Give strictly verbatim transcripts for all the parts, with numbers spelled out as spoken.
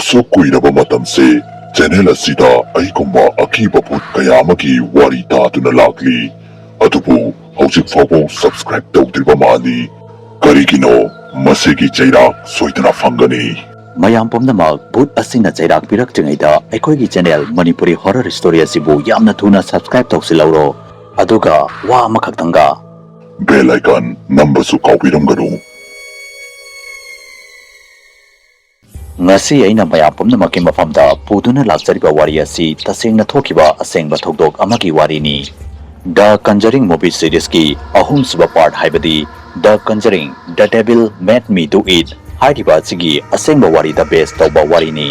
ꯁꯨꯛ ꯀꯨꯏꯔꯕ ꯃꯇꯝꯁꯦ ꯆꯦꯅꯦꯜ ꯑꯁꯤꯗ ꯑꯩꯒꯨꯝꯕ ꯑꯀꯤꯕ ꯚꯨꯠ ꯀꯌꯥ ꯑꯃꯒꯤ ꯋꯥꯔꯤ ꯇꯥꯗꯨꯅ ꯂꯥꯛꯂꯤ꯫ ꯑꯗꯨꯕꯨ ꯍꯧꯖꯤꯛ ꯐꯥꯎꯕ ꯁꯕꯁꯀ꯭ꯔꯥꯏꯕ ꯇꯧꯗ꯭ꯔꯤꯕ ꯃꯥꯜꯂꯤ꯫ ꯀꯔꯤꯒꯤꯅꯣ? ꯃꯁꯤꯒꯤ ꯆꯩꯔꯥꯛ ꯁꯣꯏꯗꯅ ꯐꯪꯒꯅꯤ꯫ ꯃꯌꯥꯝ ꯄꯨꯝꯅꯃꯛ, ꯚꯨꯠ ꯑꯁꯤꯅ ꯆꯩꯔꯥꯛ ꯄꯤꯔꯛꯇ꯭ꯔꯤꯉꯩꯗ ꯑꯩꯈꯣꯏꯒꯤ ꯆꯦꯅꯦꯜ ꯃꯅꯤꯄꯨꯔꯤ ꯍꯣꯔꯔ ꯁ꯭ꯇꯣꯔꯤ ꯑꯁꯤꯕꯨ ꯌꯥꯝꯅ ꯊꯨꯅ ꯁꯕꯁꯀ꯭ꯔꯥꯏꯕ ꯇꯧꯁꯤꯜꯍꯧꯔꯣ꯫ ꯑꯗꯨꯒ ꯋꯥ ꯑꯃꯈꯛꯇꯪꯒ, ꯕꯦꯜ ꯑꯥꯏꯀꯟ ꯅꯝꯕꯁꯨ ꯀꯥꯎꯕꯤꯔꯝꯒꯅꯨ꯫ ꯉꯁꯤ ꯑꯩꯅ ꯃꯌꯥꯝ ꯄꯨꯝꯅꯃꯛꯀꯤ ꯃꯐꯝꯗ ꯄꯨꯗꯨꯅ ꯂꯥꯛꯆꯔꯤꯕ ꯋꯥꯔꯤ ꯑꯁꯤ ꯇꯁꯦꯡꯅ ꯊꯣꯛꯈꯤꯕ ꯑꯁꯦꯡꯕ ꯊꯧꯗꯣꯛ ꯑꯃꯒꯤ ꯋꯥꯔꯤꯅꯤ꯫ The Conjuring movie series ꯀꯤ ꯑꯍꯨꯝꯁꯨꯕ part, ꯍꯥꯏꯕꯗꯤ The Conjuring, The Devil Made Me Do It ꯍꯥꯏꯔꯤꯕ ꯑꯁꯤꯒꯤ ꯑꯁꯦꯡꯕ ꯋꯥꯔꯤꯗ base ꯇꯧꯕ ꯋꯥꯔꯤꯅꯤ꯫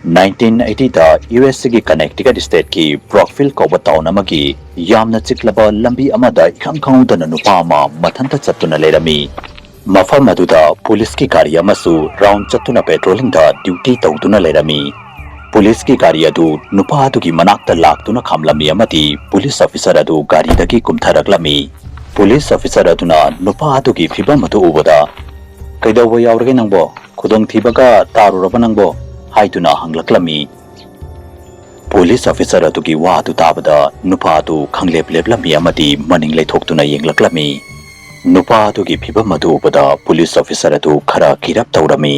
Nineteen eighty ꯗ ꯌꯨ ꯑꯦꯁ ꯒꯤ Connecticut state ꯀꯤ Brockville ꯀꯧꯕ town ꯑꯃꯒꯤ ꯌꯥꯝꯅ ꯆꯤꯛꯂꯕ ꯂꯝꯕꯤ ꯑꯃꯗ ꯏꯈꯪ ꯈꯪꯍꯧꯗꯅ ꯅꯨꯄꯥ ꯑꯃ ꯃꯊꯟꯇ ꯆꯠꯇꯨꯅ ꯂꯩꯔꯝꯃꯤ꯫ ꯃꯐꯝ ꯑꯗꯨꯗ ꯄꯨꯂꯤꯁꯀꯤ ꯒꯥꯔꯤ ꯑꯃꯁꯨ round ꯆꯠꯇꯨꯅ patrolling ꯗ duty ꯇꯧꯗꯨꯅ ꯂꯩꯔꯝꯃꯤ꯫ ꯄꯨꯂꯤꯁꯀꯤ ꯒꯥꯔꯤ ꯑꯗꯨ ꯅꯨꯄꯥ ꯑꯗꯨꯒꯤ ꯃꯅꯥꯛꯇ ꯂꯥꯛꯇꯨꯅ ꯈꯥꯝꯂꯝꯃꯤ ꯑꯃꯗꯤ ꯄꯨꯂꯤꯁ officer ꯑꯗꯨ ꯒꯥꯔꯤꯗꯒꯤ ꯀꯨꯝꯊꯔꯛꯂꯝꯃꯤ꯫ ꯄꯨꯂꯤꯁ officer ꯑꯗꯨꯅ ꯅꯨꯄꯥ ꯑꯗꯨꯒꯤ ꯐꯤꯚꯝ ꯑꯗꯨ ꯎꯕꯗ, "ꯀꯩꯗꯧꯕ ꯌꯥꯎꯔꯒꯦ ꯅꯪꯕꯣ? ꯈꯨꯗꯣꯡꯊꯤꯕꯒ ꯇꯥꯔꯨꯔꯕ ꯅꯪꯕꯣ?" ꯍꯥꯏꯗꯨꯅ ꯍꯪꯂꯛꯂꯝꯃꯤ꯫ ꯄꯨꯂꯤꯁ officer ꯑꯗꯨꯒꯤ ꯋꯥ ꯑꯗꯨ ꯇꯥꯕꯗ ꯅꯨꯄꯥ ꯑꯗꯨ ꯈꯪꯂꯦꯞ ꯂꯦꯞꯂꯝꯃꯤ ꯑꯃꯗꯤ ꯃꯅꯤꯡ ꯂꯩꯊꯣꯛꯇꯨꯅ ꯌꯦꯡꯂꯛꯂꯝꯃꯤ꯫ ꯅꯨꯄꯥ ꯑꯗꯨꯒꯤ ꯐꯤꯚꯝ ꯑꯗꯨ ꯎꯕꯗ ꯄꯨꯂꯤꯁ officer ꯑꯗꯨ ꯈꯔ ꯀꯤꯔꯞ ꯇꯧꯔꯝꯃꯤ꯫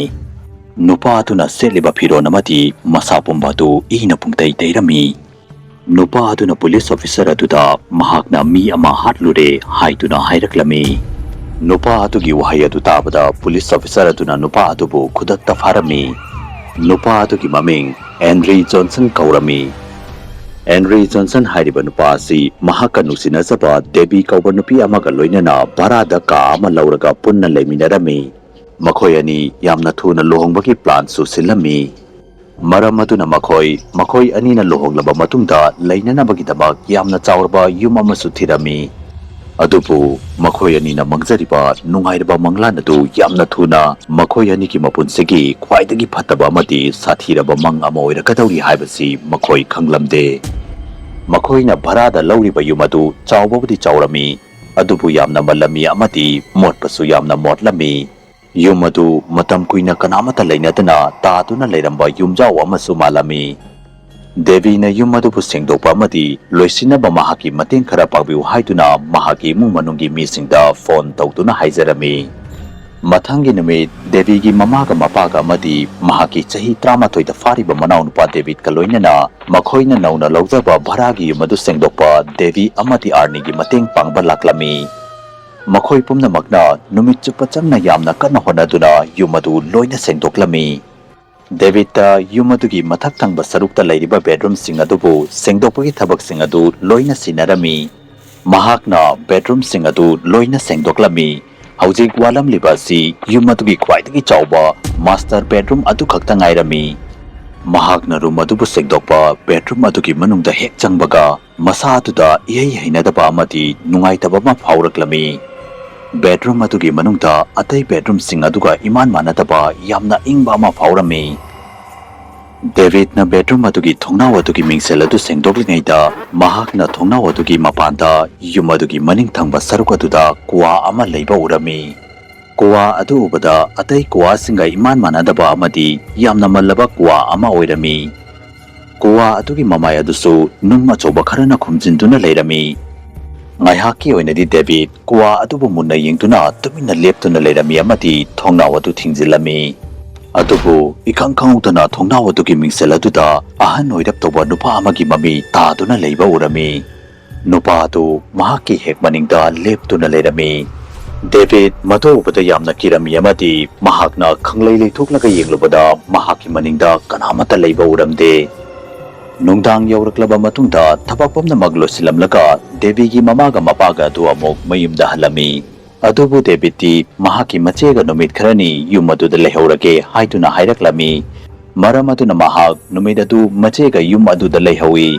ꯅꯨꯄꯥ ꯑꯗꯨꯅ ꯁꯦꯠꯂꯤꯕ ꯐꯤꯔꯣꯜ ꯑꯃꯗꯤ ꯃꯁꯥ ꯄꯨꯝꯕ ꯑꯗꯨ ꯏꯅ ꯄꯨꯡꯇꯩ ꯇꯩꯔꯝꯃꯤ꯫ ꯅꯨꯄꯥ ꯑꯗꯨꯅ ꯄꯨꯂꯤꯁ officer ꯑꯗꯨꯗ ꯃꯍꯥꯛꯅ ꯃꯤ ꯑꯃ ꯍꯥꯠꯂꯨꯔꯦ ꯍꯥꯏꯗꯨꯅ ꯍꯥꯏꯔꯛꯂꯝꯃꯤ꯫ ꯅꯨꯄꯥ ꯑꯗꯨꯒꯤ ꯋꯥꯍꯩ ꯑꯗꯨ ꯇꯥꯕꯗ ꯄꯨꯂꯤꯁ officer ꯑꯗꯨꯅ ꯅꯨꯄꯥ ꯑꯗꯨꯕꯨ ꯈꯨꯗꯛꯇ ꯐꯥꯔꯝꯃꯤ꯫ ꯅꯨꯄꯥ ꯑꯗꯨꯒꯤ ꯃꯃꯤꯡ ꯑꯦꯟꯗ꯭ꯔꯤ ꯖꯣꯟꯁꯟ ꯀꯧꯔꯝꯃꯤ꯫ ꯑꯦꯟꯗ꯭ꯔꯤ ꯖꯣꯟꯁꯟ ꯍꯥꯏꯔꯤꯕ ꯅꯨꯄꯥ ꯑꯁꯤ ꯃꯍꯥꯛꯀ ꯅꯨꯡꯁꯤꯅꯖꯕ ꯗꯦꯕꯤ ꯀꯧꯕ ꯅꯨꯄꯤ ꯑꯃꯒ ꯂꯣꯏꯅꯅ ꯚꯔꯥꯗ ꯀꯥ ꯑꯃ ꯂꯧꯔꯒ ꯄꯨꯟꯅ ꯂꯩꯃꯤꯟꯅꯔꯝꯃꯤ꯫ ꯃꯈꯣꯏ ꯑꯅꯤ ꯌꯥꯝꯅ ꯊꯨꯅ ꯂꯨꯍꯣꯡꯕꯒꯤ plan ꯁꯨ ꯁꯤꯜꯂꯝꯃꯤ꯫ ꯃꯔꯝ ꯑꯗꯨꯅ ꯃꯈꯣꯏ, ꯃꯈꯣꯏ ꯑꯅꯤꯅ ꯂꯨꯍꯣꯡꯂꯕ ꯃꯇꯨꯡꯗ ꯂꯩꯅꯅꯕꯒꯤꯗꯃꯛ ꯌꯥꯝꯅ ꯆꯥꯎꯔꯕ ꯌꯨꯝ ꯑꯃꯁꯨ ꯊꯤꯔꯝꯃꯤ꯫ ꯑꯗꯨꯕꯨ ꯃꯈꯣꯏ ꯑꯅꯤꯅ ꯃꯪꯖꯔꯤꯕ ꯅꯨꯡꯉꯥꯏꯔꯕ ꯃꯪꯂꯥꯟ ꯑꯗꯨ ꯌꯥꯝꯅ ꯊꯨꯅ ꯃꯈꯣꯏ ꯑꯅꯤꯒꯤ ꯃꯄꯨꯟꯁꯤꯒꯤ ꯈ꯭ꯋꯥꯏꯗꯒꯤ ꯐꯠꯇꯕ ꯑꯃꯗꯤ ꯁꯥꯊꯤꯔꯕ ꯃꯪ ꯑꯃ ꯑꯣꯏꯔꯛꯀꯗꯧꯔꯤ ꯍꯥꯏꯕꯁꯤ ꯃꯈꯣꯏ ꯈꯪꯂꯝꯗꯦ꯫ ꯃꯈꯣꯏꯅ ꯚꯔꯥꯗ ꯂꯧꯔꯤꯕ ꯌꯨꯝ ꯑꯗꯨ ꯆꯥꯎꯕꯕꯨꯗꯤ ꯆꯥꯎꯔꯝꯃꯤ, ꯑꯗꯨꯕꯨ ꯌꯥꯝꯅ ꯃꯜꯂꯝꯃꯤ ꯑꯃꯗꯤ ꯃꯣꯠꯄꯁꯨ ꯌꯥꯝꯅ ꯃꯣꯠꯂꯝꯃꯤ꯫ ꯌꯨꯝ ꯑꯗꯨ ꯃꯇꯝ ꯀꯨꯏꯅ ꯀꯅꯥꯃꯠꯇ ꯂꯩꯅꯗꯅ ꯇꯥꯗꯨꯅ ꯂꯩꯔꯝꯕ ꯌꯨꯝꯖꯥꯎ ꯑꯃꯁꯨ ꯃꯥꯜꯂꯝꯃꯤ꯫ ꯗꯦꯕꯤꯅ ꯌꯨꯝ ꯑꯗꯨꯕꯨ ꯁꯦꯡꯗꯣꯛꯄ ꯑꯃꯗꯤ ꯂꯣꯏꯁꯤꯟꯅꯕ ꯃꯍꯥꯛꯀꯤ ꯃꯇꯦꯡ ꯈꯔ ꯄꯥꯡꯕꯤꯌꯨ ꯍꯥꯏꯗꯨꯅ ꯃꯍꯥꯛꯀꯤ ꯏꯃꯨꯡ ꯃꯅꯨꯡꯒꯤ ꯃꯤꯁꯤꯡꯗ ꯐꯣꯟ ꯇꯧꯗꯨꯅ ꯍꯥꯏꯖꯔꯝꯃꯤ꯫ ꯃꯊꯪꯒꯤ ꯅꯨꯃꯤꯠ ꯗꯦꯕꯤꯒꯤ ꯃꯃꯥꯒ ꯃꯄꯥꯒ ꯑꯃꯗꯤ ꯃꯍꯥꯛꯀꯤ ꯆꯍꯤ ꯇꯔꯥꯃꯥꯊꯣꯏꯗ ꯐꯥꯔꯤꯕ ꯃꯅꯥꯎꯅꯨꯄꯥ ꯗꯦꯕꯤꯠꯀ ꯂꯣꯏꯅꯅ ꯃꯈꯣꯏꯅ ꯅꯧꯅ ꯂꯧꯖꯕ ꯚꯔꯥꯒꯤ ꯌꯨꯝ ꯑꯗꯨ ꯁꯦꯡꯗꯣꯛꯄ ꯗꯦꯕꯤ ꯑꯃꯗꯤ ꯑꯥꯔꯅꯤꯒꯤ ꯃꯇꯦꯡ ꯄꯥꯡꯕ ꯂꯥꯛꯂꯝꯃꯤ꯫ ꯃꯈꯣꯏ ꯄꯨꯝꯅꯃꯛꯅ ꯅꯨꯃꯤꯠ ꯆꯨꯞꯄ ꯆꯪꯅ ꯌꯥꯝꯅ ꯀꯟꯅ ꯍꯣꯠꯅꯗꯨꯅ ꯌꯨꯝ ꯑꯗꯨ ꯂꯣꯏꯅ ꯁꯦꯡꯗꯣꯛꯂꯝꯃꯤ꯫ ꯗꯦꯕꯤꯠꯇ ꯌꯨꯝ ꯑꯗꯨꯒꯤ ꯃꯊꯛ ꯊꯪꯕ ꯁꯔꯨꯛꯇ ꯂꯩꯔꯤꯕ ꯕꯦꯗꯔꯨꯝꯁꯤꯡ ꯑꯗꯨꯕꯨ ꯁꯦꯡꯗꯣꯛꯄꯒꯤ ꯊꯕꯛꯁꯤꯡ ꯑꯗꯨ ꯂꯣꯏꯅ ꯁꯤꯟꯅꯔꯝꯃꯤ꯫ ꯃꯍꯥꯛꯅ ꯕꯦꯗꯔꯨꯝꯁꯤꯡ ꯑꯗꯨ ꯂꯣꯏꯅ ꯁꯦꯡꯗꯣꯛꯂꯝꯃꯤ꯫ ꯍꯧꯖꯤꯛ ꯋꯥꯠꯂꯝꯂꯤꯕ ꯑꯁꯤ ꯌꯨꯝ ꯑꯗꯨꯒꯤ ꯈ꯭ꯋꯥꯏꯗꯒꯤ ꯆꯥꯎꯕ ꯃꯥꯁꯇꯔ ꯕꯦꯗꯔꯨꯝ ꯑꯗꯨ ꯈꯛꯇ ꯉꯥꯏꯔꯝꯃꯤ꯫ ꯃꯍꯥꯛꯅ ꯔꯨꯝ ꯑꯗꯨꯕꯨ ꯁꯦꯡꯗꯣꯛꯄ ꯕꯦꯗꯔꯨꯝ ꯑꯗꯨꯒꯤ ꯃꯅꯨꯡꯗ ꯍꯦꯛ ꯆꯪꯕꯒ ꯃꯁꯥ ꯑꯗꯨꯗ ꯏꯍꯩ ꯍꯩꯅꯗꯕ ꯑꯃꯗꯤ ꯅꯨꯡꯉꯥꯏꯇꯕ ꯑꯃ ꯐꯥꯎꯔꯛꯂꯝꯃꯤ꯫ ꯕꯦꯗꯔꯨꯝ ꯑꯗꯨꯒꯤ ꯃꯅꯨꯡꯗ ꯑꯇꯩ ꯕꯦꯗꯔꯨꯝꯁꯤꯡ ꯑꯗꯨꯒ ꯏꯃꯥꯟ ꯃꯥꯟꯅꯗꯕ ꯌꯥꯝꯅ ꯏꯪꯕ ꯑꯃ ꯐꯥꯎꯔꯝꯃꯤ꯫ ꯗꯦꯕꯤꯠꯅ ꯕꯦꯗꯔꯨꯝ ꯑꯗꯨꯒꯤ ꯊꯣꯡꯅꯥꯎ ꯑꯗꯨꯒꯤ ꯃꯤꯡꯁꯦꯜ ꯑꯗꯨ ꯁꯦꯡꯗꯣꯛꯂꯤꯉꯩꯗ ꯃꯍꯥꯛꯅ ꯊꯣꯡꯅꯥꯎ ꯑꯗꯨꯒꯤ ꯃꯄꯥꯟꯗ ꯌꯨꯝ ꯑꯗꯨꯒꯤ ꯃꯅꯤꯡ ꯊꯪꯕ ꯁꯔꯨꯛ ꯑꯗꯨꯗ ꯀ꯭ꯋꯥ ꯑꯃ ꯂꯩꯕ ꯎꯔꯝꯃꯤ꯫ ꯀ꯭ꯋꯥ ꯑꯗꯨ ꯎꯕꯗ ꯑꯇꯩ ꯀ꯭ꯋꯥꯁꯤꯡꯒ ꯏꯃꯥꯟ ꯃꯥꯟꯅꯗꯕ ꯑꯃꯗꯤ ꯌꯥꯝꯅ ꯃꯜꯂꯕ ꯀ꯭ꯋꯥ ꯑꯃ ꯑꯣꯏꯔꯝꯃꯤ꯫ ꯀ꯭ꯋꯥ ꯑꯗꯨꯒꯤ ꯃꯃꯥꯏ ꯑꯗꯨꯁꯨ ꯅꯨꯡ ꯑꯆꯧꯕ ꯈꯔꯅ ꯈꯨꯝꯖꯤꯟꯗꯨꯅ ꯂꯩꯔꯝꯃꯤ꯫ ꯉꯥꯏꯍꯥꯛꯀꯤ ꯑꯣꯏꯅꯗꯤ ꯗꯦꯕꯤꯠ ꯀ꯭ꯋꯥ ꯑꯗꯨꯕꯨ ꯃꯨꯟꯅ ꯌꯦꯡꯗꯨꯅ ꯇꯨꯃꯤꯟꯅ ꯂꯦꯞꯇꯨꯅ ꯂꯩꯔꯝꯃꯤ ꯑꯃꯗꯤ ꯊꯣꯡꯅꯥꯎ ꯑꯗꯨ ꯊꯤꯡꯖꯤꯜꯂꯝꯃꯤ꯫ ꯑꯗꯨꯕꯨ ꯏꯈꯪ ꯈꯪꯍꯧꯗꯅ ꯊꯣꯡꯅꯥꯎ ꯑꯗꯨꯒꯤ ꯃꯤꯡꯁꯦꯜ ꯑꯗꯨꯗ ꯑꯍꯟ ꯑꯣꯏꯔꯞ ꯇꯧꯕ ꯅꯨꯄꯥ ꯑꯃꯒꯤ ꯃꯃꯤ ꯇꯥꯗꯨꯅ ꯂꯩꯕ ꯎꯔꯝꯃꯤ꯫ ꯅꯨꯄꯥ ꯑꯗꯨ ꯃꯍꯥꯛꯀꯤ ꯍꯦꯛ ꯃꯅꯤꯡꯗ ꯂꯦꯞꯇꯨꯅ ꯂꯩꯔꯝꯃꯤ꯫ ꯗꯦꯕꯤꯠ ꯃꯗꯨ ꯎꯕꯗ ꯌꯥꯝꯅ ꯀꯤꯔꯝꯃꯤ ꯑꯃꯗꯤ ꯃꯍꯥꯛꯅ ꯈꯪꯂꯩ ꯂꯩꯊꯣꯛꯂꯒ ꯌꯦꯡꯂꯨꯕꯗ ꯃꯍꯥꯛꯀꯤ ꯃꯅꯤꯡꯗ ꯀꯅꯥꯃꯠꯇ ꯂꯩꯕ ꯎꯔꯝꯗꯦ꯫ ꯅꯨꯡꯗꯥꯡ ꯌꯧꯔꯛꯂꯕ ꯃꯇꯨꯡꯗ ꯊꯕꯛ ꯄꯨꯝꯅꯃꯛ ꯂꯣꯏꯁꯤꯜꯂꯝꯂꯒ ꯗꯦꯕꯤꯒꯤ ꯃꯃꯥꯒ ꯃꯄꯥꯒ ꯑꯗꯨ ꯑꯃꯨꯛ ꯃꯌꯨꯝꯗ ꯍꯜꯂꯝꯃꯤ꯫ ꯑꯗꯨꯕꯨ ꯗꯦꯕꯤꯠꯇꯤ ꯃꯍꯥꯛꯀꯤ ꯃꯆꯦꯒ ꯅꯨꯃꯤꯠ ꯈꯔꯅꯤ ꯌꯨꯝ ꯑꯗꯨꯗ ꯂꯩꯍꯧꯔꯒꯦ ꯍꯥꯏꯗꯨꯅ ꯍꯥꯏꯔꯛꯂꯝꯃꯤ꯫ ꯃꯔꯝ ꯑꯗꯨꯅ ꯃꯍꯥꯛ ꯅꯨꯃꯤꯠ ꯑꯗꯨ ꯃꯆꯦꯒ ꯌꯨꯝ ꯑꯗꯨꯗ ꯂꯩꯍꯧꯏ꯫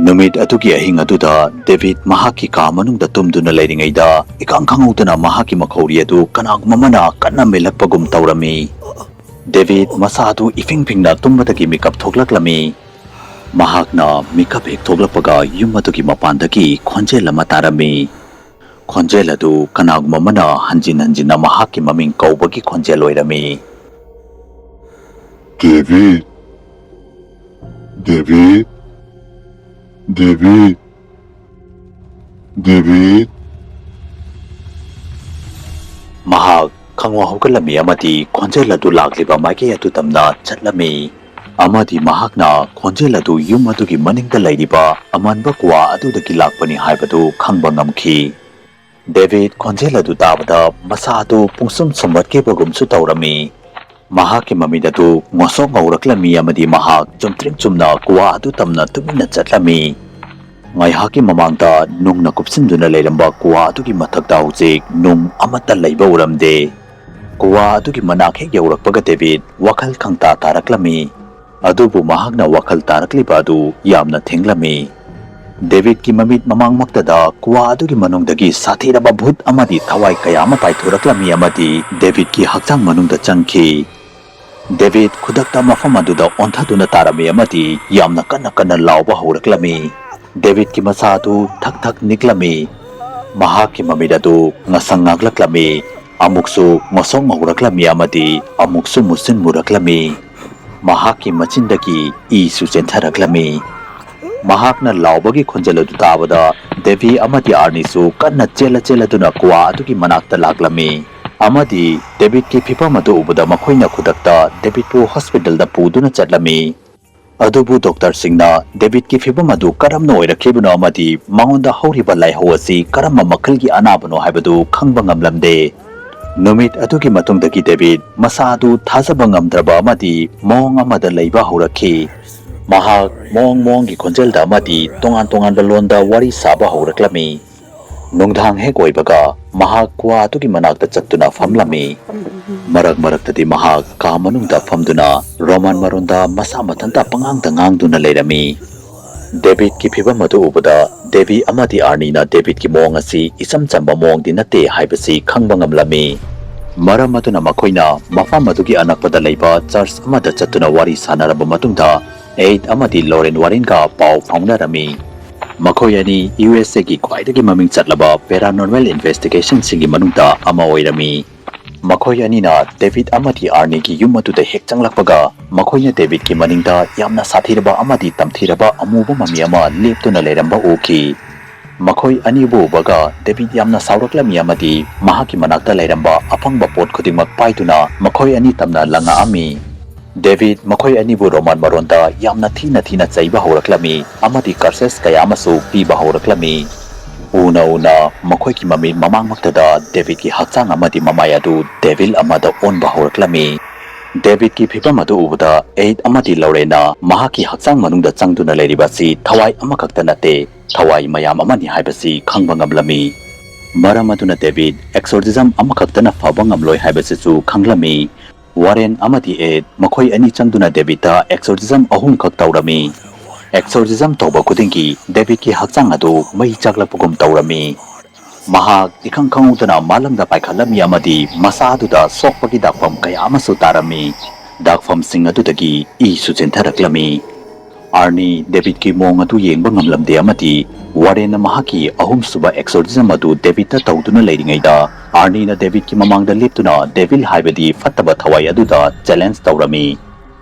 ꯅꯨꯃꯤꯠ ꯑꯗꯨꯒꯤ ꯑꯍꯤꯡ ꯑꯗꯨꯗ ꯗꯦꯕꯤꯠ ꯃꯍꯥꯛꯀꯤ ꯀꯥ ꯃꯅꯨꯡꯗ ꯇꯨꯝꯗꯨꯅ ꯂꯩꯔꯤꯉꯩꯗ ꯏꯈꯪ ꯈꯪꯍꯧꯗꯅ ꯃꯍꯥꯛꯀꯤ ꯃꯈꯧꯔꯤ ꯑꯗꯨ ꯀꯅꯥꯒꯨꯝꯕ ꯑꯃꯅ ꯀꯟꯅ ꯃꯦꯜꯂꯛꯄꯒꯨꯝ ꯇꯧꯔꯝꯃꯤ꯫ ꯗꯦꯕꯤꯠ ꯃꯁꯥ ꯑꯗꯨ ꯏꯐꯤꯡ ꯐꯤꯡꯅ ꯇꯨꯝꯕꯗꯒꯤ ꯃꯤꯀꯞ ꯊꯣꯛꯂꯛꯂꯝꯃꯤ꯫ ꯃꯍꯥꯛꯅ ꯃꯤꯀꯞ ꯍꯦꯛ ꯊꯣꯛꯂꯛꯄꯒ ꯌꯨꯝ ꯑꯗꯨꯒꯤ ꯃꯄꯥꯟꯗꯒꯤ ꯈꯣꯟꯖꯦꯜ ꯑꯃ ꯇꯥꯔꯝꯃꯤ꯫ ꯈꯣꯟꯖꯦꯜ ꯑꯗꯨ ꯀꯅꯥꯒꯨꯝꯕ ꯑꯃꯅ ꯍꯟꯖꯤꯟ ꯍꯟꯖꯤꯟꯅ ꯃꯍꯥꯛꯀꯤ ꯃꯃꯤꯡ ꯀꯧꯕꯒꯤ ꯈꯣꯟꯖꯦꯜ ꯑꯣꯏꯔꯝꯃꯤ꯫ "ꯗꯦꯕꯤꯠ! ꯗꯦꯕꯤꯠ! ꯗꯦꯕꯤꯠ! ꯗꯦꯕꯤꯠ!" ꯃꯍꯥꯛ ꯈꯪꯋꯥ ꯍꯧꯒꯠꯂꯝꯃꯤ ꯑꯃꯗꯤ ꯈꯣꯟꯖꯦꯜ ꯑꯗꯨ ꯂꯥꯛꯂꯤꯕ ꯃꯥꯏꯀꯩ ꯑꯗꯨ ꯇꯝꯅ ꯆꯠꯂꯝꯃꯤ, ꯑꯃꯗꯤ ꯃꯍꯥꯛꯅ ꯈꯣꯟꯖꯦꯜ ꯑꯗꯨ ꯌꯨꯝ ꯑꯗꯨꯒꯤ ꯃꯅꯤꯡꯗ ꯂꯩꯔꯤꯕ ꯑꯃꯟꯕ ꯀ꯭ꯋꯥ ꯑꯗꯨꯗꯒꯤ ꯂꯥꯛꯄꯅꯤ ꯍꯥꯏꯕꯗꯨ ꯈꯪꯕ ꯉꯝꯈꯤ꯫ ꯗꯦꯕꯤꯠ ꯈꯣꯟꯖꯦꯜ ꯑꯗꯨ ꯇꯥꯕꯗ ꯃꯁꯥ ꯑꯗꯨ ꯄꯨꯡꯁꯨꯝ ꯁꯨꯝꯍꯠꯈꯤꯕꯒꯨꯝꯁꯨ ꯇꯧꯔꯝꯃꯤ꯫ ꯃꯍꯥꯛꯀꯤ ꯃꯃꯤꯠ ꯑꯗꯨ ꯉꯣꯁꯣꯛ ꯉꯧꯔꯛꯂꯝꯃꯤ ꯑꯃꯗꯤ ꯃꯍꯥꯛ ꯆꯨꯝꯗ꯭ꯔꯤꯡ ꯆꯨꯝꯅ ꯀ꯭ꯋꯥ ꯑꯗꯨ ꯇꯝꯅ ꯇꯨꯃꯤꯟꯅ ꯆꯠꯂꯝꯃꯤ꯫ ꯉꯥꯏꯍꯥꯛꯀꯤ ꯃꯃꯥꯡꯗ ꯅꯨꯡꯅ ꯀꯨꯞꯁꯤꯟꯗꯨꯅ ꯂꯩꯔꯝꯕ ꯀ꯭ꯋꯥ ꯑꯗꯨꯒꯤ ꯃꯊꯛꯇ ꯍꯧꯖꯤꯛ ꯅꯨꯡ ꯑꯃꯠꯇ ꯂꯩꯕ ꯎꯔꯝꯗꯦ꯫ ꯀ꯭ꯋꯥ ꯑꯗꯨꯒꯤ ꯃꯅꯥꯛ ꯍꯦꯛ ꯌꯧꯔꯛꯄꯒ ꯗꯦꯕꯤꯠ ꯋꯥꯈꯜ ꯈꯪꯇꯥ ꯇꯥꯔꯛꯂꯝꯃꯤ꯫ ꯑꯗꯨꯕꯨ ꯃꯍꯥꯛꯅ ꯋꯥꯈꯜ ꯇꯥꯔꯛꯂꯤꯕ ꯑꯗꯨ ꯌꯥꯝꯅ ꯊꯦꯡꯂꯝꯃꯤ꯫ ꯗꯦꯕꯤꯠꯀꯤ ꯃꯃꯤꯠ ꯃꯃꯥꯡꯃꯛꯇꯗ ꯀ꯭ꯋꯥ ꯑꯗꯨꯒꯤ ꯃꯅꯨꯡꯗꯒꯤ ꯁꯥꯊꯤꯔꯕ ꯚꯨꯠ ꯑꯃꯗꯤ ꯊꯋꯥꯏ ꯀꯌꯥ ꯑꯃ ꯄꯥꯏꯊꯣꯔꯛꯂꯝꯃꯤ ꯑꯃꯗꯤ ꯗꯦꯕꯤꯠꯀꯤ ꯍꯛꯆꯥꯡ ꯃꯅꯨꯡꯗ ꯆꯪꯈꯤ꯫ ꯗꯦꯕꯤꯠ ꯈꯨꯗꯛꯇ ꯃꯐꯝ ꯑꯗꯨꯗ ꯑꯣꯟꯊꯗꯨꯅ ꯇꯥꯔꯝꯃꯤ ꯑꯃꯗꯤ ꯌꯥꯝꯅ ꯀꯟꯅ ꯀꯟꯅ ꯂꯥꯎꯕ ꯍꯧꯔꯛꯂꯝꯃꯤ꯫ ꯗꯦꯕꯤꯠꯀꯤ ꯃꯁꯥ ꯑꯗꯨ ꯊꯛ ꯊꯛ ꯅꯤꯛꯂꯝꯃꯤ꯫ ꯃꯍꯥꯛꯀꯤ ꯃꯃꯤꯠ ꯑꯗꯨ ꯉꯁꯪ ꯉꯥꯡꯂꯛꯂꯝꯃꯤ꯫ ꯑꯃꯨꯛꯁꯨ ꯉꯁꯪ ꯉꯧꯔꯛꯂꯝꯃꯤ ꯑꯃꯗꯤ ꯑꯃꯨꯛꯁꯨ ꯃꯨꯁꯤꯟ ꯃꯨꯔꯛꯂꯝꯃꯤ꯫ ꯃꯍꯥꯛꯀꯤ ꯃꯆꯤꯟꯗꯒꯤ ꯏꯁꯨ ꯆꯦꯟꯊꯔꯛꯂꯝꯃꯤ꯫ ꯃꯍꯥꯛꯅ ꯂꯥꯎꯕꯒꯤ ꯈꯣꯟꯖꯦꯜ ꯑꯗꯨ ꯇꯥꯕꯗ ꯗꯦꯕꯤ ꯑꯃꯗꯤ ꯑꯥꯔꯅꯤꯁꯨ ꯀꯟꯅ ꯆꯦꯜꯂ ꯆꯦꯜꯂꯗꯨꯅ ꯀ꯭ꯋꯥ ꯑꯗꯨꯒꯤ ꯃꯅꯥꯛꯇ ꯂꯥꯛꯂꯝꯃꯤ꯫ ꯑꯃꯗꯤ ꯗꯦꯕꯤꯠꯀꯤ ꯐꯤꯚꯝ ꯑꯗꯨ ꯎꯕꯗ ꯃꯈꯣꯏꯅ ꯈꯨꯗꯛꯇ ꯗꯦꯕꯤꯠꯄꯨ ꯍꯣꯁꯄꯤꯇꯥꯜꯗ ꯄꯨꯗꯨꯅ ꯆꯠꯂꯝꯃꯤ꯫ ꯑꯗꯨꯕꯨ ꯗꯣꯛꯇꯔꯁꯤꯡꯅ ꯗꯦꯕꯤꯠꯀꯤ ꯐꯤꯚꯝ ꯑꯗꯨ ꯀꯔꯝꯅ ꯑꯣꯏꯔꯛꯈꯤꯕꯅꯣ ꯑꯃꯗꯤ ꯃꯉꯣꯟꯗ ꯍꯧꯔꯤꯕ ꯂꯥꯏꯍꯧ ꯑꯁꯤ ꯀꯔꯝꯕ ꯃꯈꯜꯒꯤ ꯑꯅꯥꯕꯅꯣ ꯍꯥꯏꯕꯗꯨ ꯈꯪꯕ ꯉꯝꯂꯝꯗꯦ꯫ ꯅꯨꯃꯤꯠ ꯑꯗꯨꯒꯤ ꯃꯇꯨꯡꯗꯒꯤ ꯗꯦꯕꯤꯠ ꯃꯁꯥ ꯑꯗꯨ ꯊꯥꯖꯕ ꯉꯝꯗ꯭ꯔꯕ ꯑꯃꯗꯤ ꯃꯑꯣꯡ ꯑꯃꯗ ꯂꯩꯕ ꯍꯧꯔꯛꯈꯤ꯫ ꯃꯍꯥꯛ ꯃꯑꯣꯡ ꯃꯑꯣꯡꯒꯤ ꯈꯣꯟꯖꯦꯜꯗ ꯑꯃꯗꯤ ꯇꯣꯉꯥꯟ ꯇꯣꯉꯥꯟꯕ ꯂꯣꯟꯗ ꯋꯥꯔꯤ ꯁꯥꯕ ꯍꯧꯔꯛꯂꯝꯃꯤ꯫ ꯅꯨꯡꯗꯥꯡ ꯍꯦꯛ ꯑꯣꯏꯕꯒ ꯃꯍꯥꯛ ꯀ꯭ꯋꯥ ꯑꯗꯨꯒꯤ ꯃꯅꯥꯛꯇ ꯆꯠꯇꯨꯅ ꯐꯝꯂꯝꯃꯤ꯫ ꯃꯔꯛ ꯃꯔꯛꯇꯗꯤ ꯃꯍꯥꯛ ꯀꯥ ꯃꯅꯨꯡꯗ ꯐꯝꯗꯨꯅ ꯔꯣꯃꯥꯟ ꯃꯔꯣꯟꯗ ꯃꯁꯥ ꯃꯊꯟꯇ ꯄꯉꯥꯡꯗ ꯉꯥꯡꯗꯨꯅ ꯂꯩꯔꯝꯃꯤ꯫ ꯗꯦꯕꯤꯠꯀꯤ ꯐꯤꯚꯝ ꯑꯗꯨ ꯎꯕꯗ ꯗꯦꯕꯤ ꯑꯃꯗꯤ ꯑꯥꯔꯅꯤꯅ ꯗꯦꯕꯤꯠꯀꯤ ꯃꯑꯣꯡ ꯑꯁꯤ ꯏꯆꯝ ꯆꯝꯕ ꯃꯑꯣꯡꯗꯤ ꯅꯠꯇꯦ ꯍꯥꯏꯕꯁꯤ ꯈꯪꯕ ꯉꯝꯂꯝꯃꯤ꯫ ꯃꯔꯝ ꯑꯗꯨꯅ ꯃꯈꯣꯏꯅ ꯃꯐꯝ ꯑꯗꯨꯒꯤ ꯑꯅꯛꯄꯗ ꯂꯩꯕ ꯆꯔꯆ ꯑꯃꯗ ꯆꯠꯇꯨꯅ ꯋꯥꯔꯤ ꯁꯥꯟꯅꯔꯕ ꯃꯇꯨꯡꯗ ꯑꯦꯗ ꯑꯃꯗꯤ ꯂꯣꯔꯦꯟ ꯋꯥꯔꯦꯟꯒ ꯄꯥꯎ ꯐꯥꯎꯅꯔꯝꯃꯤ꯫ ꯃꯈꯣꯏ ꯑꯅꯤ ꯌꯨ ꯑꯦꯁ ꯑꯦꯒꯤ ꯈ꯭ꯋꯥꯏꯗꯒꯤ ꯃꯃꯤꯡ ꯆꯠꯂꯕ paranormal investigationꯁꯤꯡꯒꯤ ꯃꯅꯨꯡꯗ ꯑꯃ ꯑꯣꯏꯔꯝꯃꯤ꯫ ꯃꯈꯣꯏ ꯑꯅꯤꯅ ꯗꯦꯕꯤꯗ ꯑꯃꯗꯤ ꯑꯥꯔꯅꯤꯒꯤ ꯌꯨꯝ ꯑꯗꯨꯗ ꯍꯦꯛ ꯆꯪꯂꯛꯄꯒ, ꯃꯈꯣꯏꯅ ꯗꯦꯕꯤꯗꯀꯤ ꯃꯅꯤꯡꯗ ꯌꯥꯝꯅ ꯁꯥꯊꯤꯔꯕ ꯑꯃꯗꯤ ꯇꯝꯊꯤꯔꯕ ꯑꯃꯨꯕ ꯃꯃꯤ ꯑꯃ ꯂꯦꯞꯇꯨꯅ ꯂꯩꯔꯝꯕ ꯎꯈꯤ꯫ ꯃꯈꯣꯏ ꯑꯅꯤꯕꯨ ꯎꯕꯒ ꯗꯦꯕꯤꯗ ꯌꯥꯝꯅ ꯁꯥꯎꯔꯛꯂꯝꯃꯤ ꯑꯃꯗꯤ ꯃꯍꯥꯛꯀꯤ ꯃꯅꯥꯛꯇ ꯂꯩꯔꯝꯕ ꯑꯐꯪꯕ ꯄꯣꯠ ꯈꯨꯗꯤꯡꯃꯛ ꯄꯥꯏꯗꯨꯅ ꯃꯈꯣꯏ ꯑꯅꯤ ꯇꯝꯅ ꯂꯪꯉꯛꯑꯝꯃꯤ꯫ ꯗꯦꯕꯤꯗ ꯃꯈꯣꯏ ꯑꯅꯤꯕꯨ ꯔꯣꯃꯥꯟ ꯃꯔꯣꯟꯗ ꯌꯥꯝꯅ ꯊꯤꯅ ꯊꯤꯅ ꯆꯩꯕ ꯍꯧꯔꯛꯂꯝꯃꯤ ꯑꯃꯗꯤ curses ꯀꯌꯥ ꯑꯃꯁꯨ ꯄꯤꯕ ꯍꯧꯔꯛꯂꯝꯃꯤ꯫ ꯎꯅ ꯎꯅ ꯃꯈꯣꯏꯒꯤ ꯃꯃꯤꯠ ꯃꯃꯥꯡꯃꯛꯇꯗ ꯗꯦꯕꯤꯗꯀꯤ ꯍꯛꯆꯥꯡ ꯑꯃꯗꯤ ꯃꯃꯥꯏ ꯑꯗꯨ devil ꯑꯃꯗ ꯑꯣꯟꯕ ꯍꯧꯔꯛꯂꯝꯃꯤ꯫ ꯗꯦꯕꯤꯗꯀꯤ ꯐꯤꯚꯝ ꯑꯗꯨ ꯎꯕꯗ ꯑꯦꯗ ꯑꯃꯗꯤ ꯂꯣꯔꯦꯟꯅ ꯃꯍꯥꯛꯀꯤ ꯍꯛꯆꯥꯡ ꯃꯅꯨꯡꯗ ꯆꯪꯗꯨꯅ ꯂꯩꯔꯤꯕ ꯑꯁꯤ ꯊꯋꯥꯏ ꯑꯃꯈꯛꯇ ꯅꯠꯇꯦ, ꯊꯋꯥꯏ ꯃꯌꯥꯝ ꯑꯃꯅꯤ ꯍꯥꯏꯕꯁꯤ ꯈꯪꯕ ꯉꯝꯂꯝꯃꯤ꯫ ꯃꯔꯝ ꯑꯗꯨꯅ ꯗꯦꯕꯤꯗ exorcism ꯑꯃꯈꯛꯇꯅ ꯐꯕ ꯉꯝꯂꯣꯏ ꯍꯥꯏꯕꯁꯤꯁꯨ ꯈꯪꯂꯝꯃꯤ꯫ ꯋꯥꯔꯦꯟ ꯑꯃꯗꯤ ꯑꯦꯗ ꯃꯈꯣꯏ ꯑꯅꯤ ꯆꯪꯗꯨꯅ ꯗꯦꯕꯤꯗꯇ exorcism ꯑꯍꯨꯝꯈꯛ ꯇꯧꯔꯝꯃꯤ꯫ Exorcism ꯇꯧꯕ ꯈꯨꯗꯤꯡꯒꯤ ꯗꯦꯕꯤꯗꯀꯤ ꯍꯛꯆꯥꯡ ꯑꯗꯨ ꯃꯩ ꯆꯥꯛꯂꯛꯄꯒꯨꯝ ꯇꯧꯔꯝꯃꯤ꯫ ꯃꯍꯥꯛ ꯏꯈꯪ ꯈꯪꯍꯧꯗꯅ ꯃꯥꯂꯪꯗ ꯄꯥꯏꯈꯠꯂꯝꯃꯤ ꯑꯃꯗꯤ ꯃꯁꯥ ꯑꯗꯨꯗ ꯁꯣꯛꯄꯒꯤ ꯗꯥꯛꯐꯝ ꯀꯌꯥ ꯑꯃꯁꯨ ꯇꯥꯔꯝꯃꯤ꯫ ꯗꯥꯛꯐꯝꯁꯤꯡ ꯑꯗꯨꯗꯒꯤ ꯏꯁꯨ ꯆꯦꯟꯊꯔꯛꯂꯝꯃꯤ꯫ ꯑꯥꯔꯅꯤ ꯗꯦꯕꯤꯗꯀꯤ ꯃꯑꯣꯡ ꯑꯗꯨ ꯌꯦꯡꯕ ꯉꯝꯂꯝꯗꯦ ꯑꯃꯗꯤ ꯋꯥꯔꯦꯟꯅ ꯃꯍꯥꯛꯀꯤ ꯑꯍꯨꯝꯁꯨꯕ exorcism ꯑꯗꯨ ꯗꯦꯕꯤꯗꯇ ꯇꯧꯗꯨꯅ ꯂꯩꯔꯤꯉꯩꯗ, ꯑꯥꯔꯅꯤꯅ ꯗꯦꯕꯤꯗꯀꯤ ꯃꯃꯥꯡꯗ ꯂꯦꯞꯇꯨꯅ devil ꯍꯥꯏꯕꯗꯤ ꯐꯠꯇꯕ ꯊꯋꯥꯏ ꯑꯗꯨꯗ challenge ꯇꯧꯔꯝꯃꯤ꯫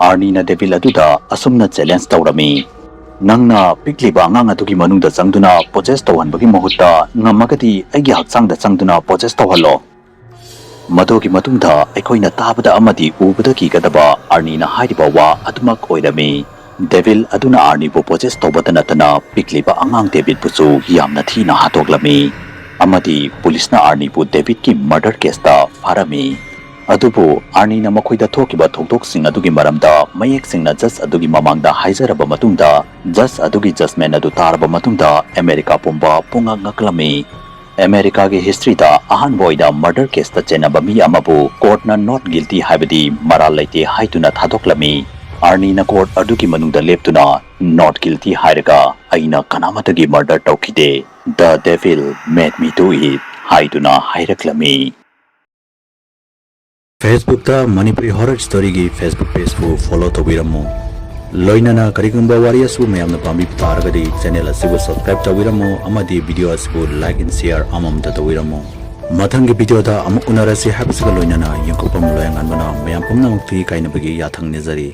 ꯑꯥꯔꯅꯤꯅ devil ꯑꯗꯨꯗ ꯑꯁꯨꯝꯅ challenge ꯇꯧꯔꯝꯃꯤ, "ꯅꯪꯅ ꯄꯤꯛꯂꯤꯕ ꯑꯉꯥꯡ ꯑꯗꯨꯒꯤ ꯃꯅꯨꯡꯗ ꯆꯪꯗꯨꯅ possess ꯇꯧꯍꯟꯕꯒꯤ ꯃꯍꯨꯠꯇ, ꯉꯝꯃꯒꯗꯤ ꯑꯩꯒꯤ ꯍꯛꯆꯥꯡꯗ ꯆꯪꯗꯨꯅ possess ꯇꯧꯍꯜꯂꯣ꯫" ꯃꯗꯨꯒꯤ ꯃꯇꯨꯡꯗ ꯑꯩꯈꯣꯏꯅ ꯇꯥꯕꯗ ꯑꯃꯗꯤ ꯎꯕꯗ ꯀꯤꯒꯗꯕ ꯑꯥꯔꯅꯤꯅ ꯍꯥꯏꯔꯤꯕ ꯋꯥ ꯑꯗꯨꯃꯛ ꯑꯣꯏꯔꯝꯃꯤ꯫ Devil ꯑꯗꯨꯅ ꯑꯥꯔꯅꯤꯕꯨ possess ꯇꯧꯕꯇ ꯅꯠꯇꯅ ꯄꯤꯛꯂꯤꯕ ꯑꯉꯥꯡ ꯗꯦꯕꯤꯗꯄꯨꯁꯨ ꯌꯥꯝꯅ ꯊꯤꯅ ꯍꯥꯠꯇꯣꯛꯂꯝꯃꯤ꯫ ꯑꯃꯗꯤ ꯄꯨꯂꯤꯁꯅ ꯑꯥꯔꯅꯤꯕꯨ ꯗꯦꯕꯤꯗꯀꯤ murder caseꯇ ꯐꯥꯔꯝꯃꯤ꯫ ꯑꯗꯨꯕꯨ ꯑꯥꯔꯅꯤꯅ ꯃꯈꯣꯏꯗ ꯊꯣꯛꯈꯤꯕ ꯊꯧꯗꯣꯛꯁꯤꯡ ꯑꯗꯨꯒꯤ ꯃꯔꯝꯗ ꯃꯌꯦꯛ ꯁꯦꯡꯅ judge ꯑꯗꯨꯒꯤ ꯃꯃꯥꯡꯗ ꯍꯥꯏꯖꯔꯕ ꯃꯇꯨꯡꯗ, judge ꯑꯗꯨꯒꯤ judgment ꯑꯗꯨ ꯇꯥꯔꯕ ꯃꯇꯨꯡꯗ ꯑꯃꯦꯔꯤꯀꯥ ꯄꯨꯝꯕ ꯄꯨꯡꯉꯛ ꯉꯛꯂꯝꯃꯤ꯫ ꯑꯃꯦꯔꯤꯀꯥꯒꯤ historyꯗ ꯑꯍꯥꯟꯕ ꯑꯣꯏꯅ murder caseꯇ ꯆꯦꯟꯅꯕ ꯃꯤ ꯑꯃꯕꯨ courtꯅ not guilty ꯍꯥꯏꯕꯗꯤ ꯃꯔꯥꯜ ꯂꯩꯇꯦ ꯍꯥꯏꯗꯨꯅ ꯊꯥꯗꯣꯛꯂꯝꯃꯤ꯫ ꯑꯥꯔꯅꯤꯅ court ꯑꯗꯨꯒꯤ ꯃꯅꯨꯡꯗ ꯂꯦꯞꯇꯨꯅ not guilty ꯍꯥꯏꯔꯒ, "ꯑꯩꯅ ꯀꯅꯥꯃꯠꯇꯒꯤ murder ꯇꯧꯈꯤꯗꯦ, the devil made me do it" ꯍꯥꯏꯗꯨꯅ ꯍꯥꯏꯔꯛꯂꯝꯃꯤ꯫ Facebookꯇ Manipuri Horror Storyꯒꯤ Facebook pageꯄꯨ follow ꯇꯧꯕꯤꯔꯝꯃꯨ꯫ ꯂꯣꯏꯅꯅ ꯀꯔꯤꯒꯨꯝꯕ ꯋꯥꯔꯤ ꯑꯁꯤꯕꯨ ꯃꯌꯥꯝꯅ ꯄꯥꯝꯕꯤꯕ ꯇꯥꯔꯒꯗꯤ channel ꯑꯁꯤꯕꯨ subscribe ꯇꯧꯕꯤꯔꯝꯃꯨ ꯑꯃꯗꯤ video ꯑꯁꯤꯕꯨ like and share ꯑꯃꯃꯝꯇ ꯇꯧꯕꯤꯔꯝꯃꯨ꯫ ꯃꯊꯪꯒꯤ video ꯗ ꯑꯃꯨꯛ ꯎꯅꯔꯁꯤ ꯍꯥꯏꯕꯁꯤꯒ ꯂꯣꯏꯅꯅ ꯌꯦꯡꯊꯣꯛꯄꯝ ꯂꯣꯌꯥꯉꯥꯟꯕꯅ ꯃꯌꯥꯝ ꯄꯨꯝꯅꯃꯛꯇ ꯏꯀꯥꯏꯅꯕꯒꯤ ꯌꯥꯊꯪ ꯅꯤꯖꯔꯤ꯫